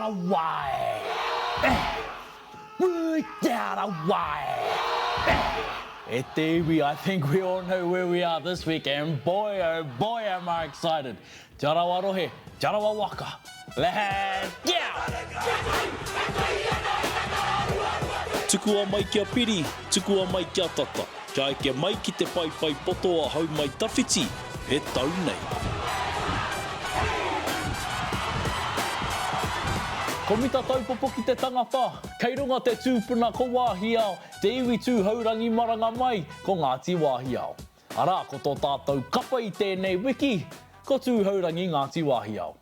Arawa e! Eh! Te Arawa e! Eh! E te iwi, I think we all know where we are this week and boy oh boy am I excited. Te Arawa rohe, Te Arawa waka, let's go! Tukua mai kia piri, tukua mai kia tata. Kia eke mai ki te paepae poto a Houmaitawhiti, e tau nei. Ko Mita Taupopo ki te tangata, kei runga te tūpuna ko Wāhiao, te iwi tūhourangi maranga mai, ko Ngāti Wāhiao. Arā, ko tō tātou kapa i tēnei wiki, ko Tūhourangi Ngāti Wāhiao.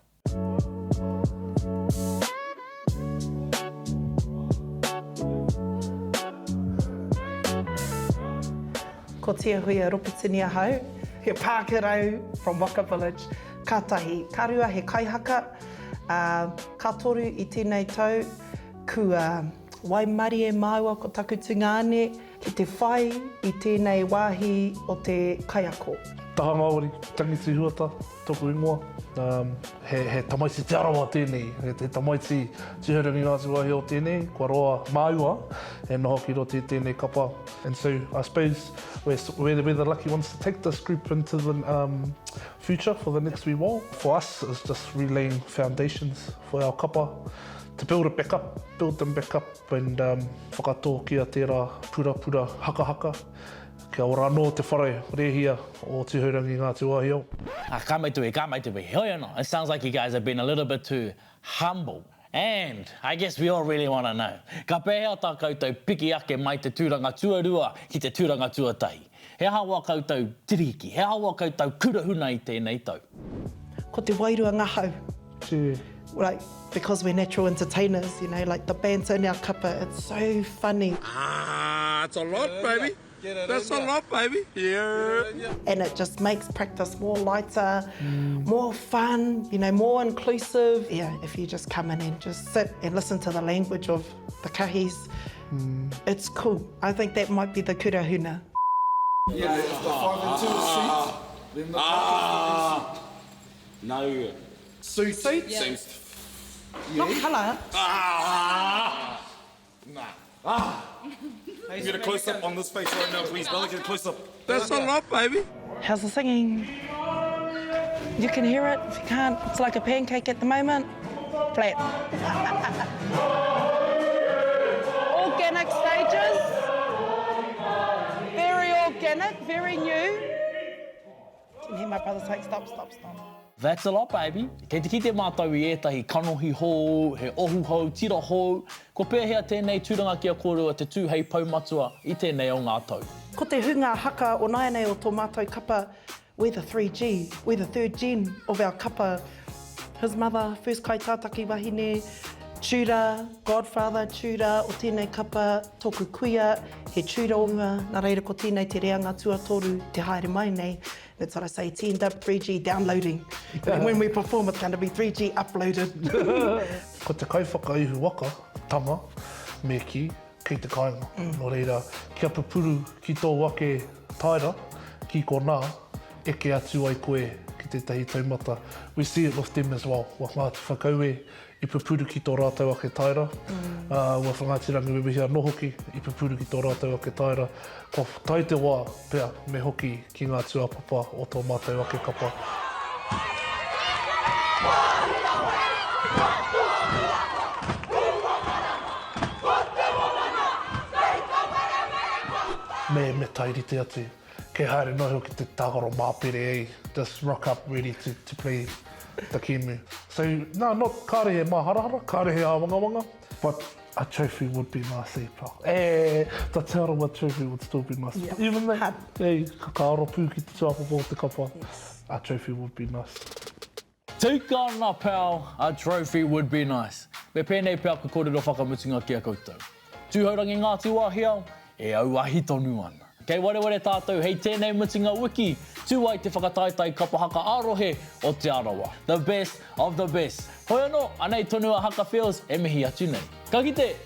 Ko Tiahuia Ropitini ahau, he Pākehā from Waka Village, ka tahi. Ka rua he kaihaka, ā, ka toru i tēnei tau kua waimarie māua ko taku tungāne ki te whai i tēnei wāhi o te kaiako. Taha Māori, Tangiti Huata. Toku ingoa, he, he tamaiti Te Arawa tēnei, he, he tamaiti Tūhourangi Ngāti Wāhiao tēnei, kua roa māua e noho ki roto i tēnei kapa. And so I suppose we're, we're, we're the lucky ones to take this group into the um, future for the next wee while. For us, it's just relaying foundations for our kapa, to build it back up, build them back up and um, whakatōkia tērā purapura hakahaka. Kia ora anō te whare rēhia o Tūhourangi Ngāti Wāhiao. Ah, ka mai te wī, ka mai te wī. Heoi anō, it sounds like you guys have been a little bit too humble. And I guess we all really wanna know, ka pēhea tā koutou piki ake mai te tūranga tuarua ki te tūranga tuatahi? He aha wā koutou tiriki, he aha wā koutou kura huna i tēnei tau? Ko te wairua ngahau. Tū. Like, because we're natural entertainers, you know, like the banter in our kapa, it's so funny. Ah, it's a lot, baby. That's a lot, baby. Yeah. And it just makes practice more lighter, more fun, you know, more inclusive. Yeah, if you just come in and just sit and listen to the language of the kahis, it's cool. I think that might be the kura huna. Yeah, if the 5 and 2 is suit, then the Ah! No. Suit. Suit? Seems. Not colour. Ah! Nah. Ah! Get a close up on this face right now, please, brother. Get a close up. That's a lot, baby. How's the singing? You can hear it. If you can't, it's like a pancake at the moment. Flat. Organic stages. Very organic, very new. Can hear my brother say, stop, stop, stop. That's a lot baby. Kei te kite mātou i ētahi kanohi hou, he ohu hou, tira hou. Kua pēhea tēnei tūranga ki a kōrua te tū hei poumatua i tēnei o ngā tau? Ko te hunga haka o nāianei o tō mātou kapa, we're the 3G, we're the third gen of our kapa. His mother, first kaitātaki wahine, Tudor, godfather Tudor o tēnei kapa, tōku kuia, he Tudor o mua, nā reira ko tēnei te reanga tuatoru te haere mai nei. That's what I say, teamed up 3G downloading. And when we perform it's gonna be 3G uploaded. Ko te kaiwhakaihu waka, tama, me kī, kei te kāinga. Nō reira, kia pupuru ki tō ake taera, ki konā, eke atu ai koe ki tētahi taumata. We see it with them as well, with Ngāti Whakaue i pupuru ki tō rātou ake taera, ā, ua Ngāti Rangiwewehi anō hoki i pupuru ki tō rātou ake taera. Kua tae te wā pea me hoki ki ngā tūāpapa o tō mātou ake kapa. Me, me tairite atu. Kei haere noa iho ki te tākaro māpere, ei, just rock up ready to, to play the kēmu. So, nā, not, kāre he māharahara, kāre he āwangawanga, but a trophy would be nice, eh, pal. Eh, the Te Arawa trophy would still be nice. Yeah. Even though, eh, ka ka aro pū ki te tūāpapa o te kapa, yes. a trophy would be nice. Tika ana pal, a trophy would be nice. Me pēnei pea aku kōrero whakamutunga ki a koutou. Tūhourangi Ngāti Wāhiao, e auahi tonu ana. Kei wareware tātou hei tēnei mutunga wiki, tū ai te whakataetae kapa haka ā-rohe o Te Arawa. The best of the best. Hoi anō, anei tonu a Haka Feels e mihi atu nei. Ka kite!